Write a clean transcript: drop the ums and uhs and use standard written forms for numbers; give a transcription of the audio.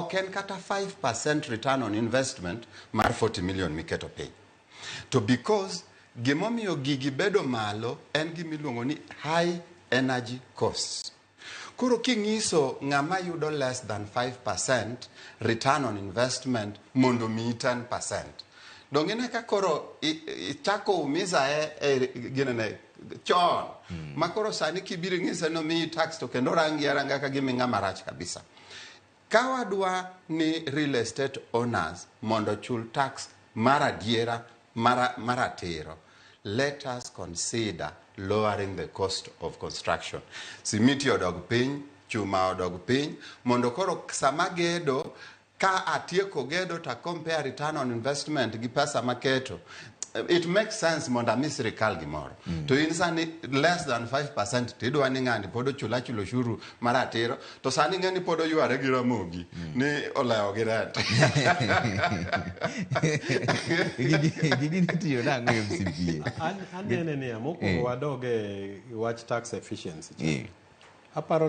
Ok en kata 5% return on investment mar 40 million miketo piny. To because gimomiyo gigi bedo malo en gimiluongo ni high energy costs. Koro king'iso ng'ama yudo less than 5% return on investment mondo miyi 10%. Donge ine ka koro ichako umiza e ginene chon ma koro sani kibiro ing'ise ni omiyi tax to kendo rangi aranga ka gima ing'ama rach kabisa. Ka wadwa ni real estate owners mondo ochul tax mar adiera maratiro, let us consider lowering the cost of construction. Simiti odog piny, chuma odog piny, mondo koro sama gedo ka atieko gedo to compare return on investment gi pesa maketo, it makes sense mondo ami sirikal gimoro. To in sani less than 5% tidwa ni ng'ani pod ochul achul ushuru maratiro, to sani ng'e ni pod oyware gi Ramogi ni olewo gi rent. Gigi nitiyo nang'o e MCPA? Anene niya, mokwongo wadog e wach tax efficiency cha. Aparo ni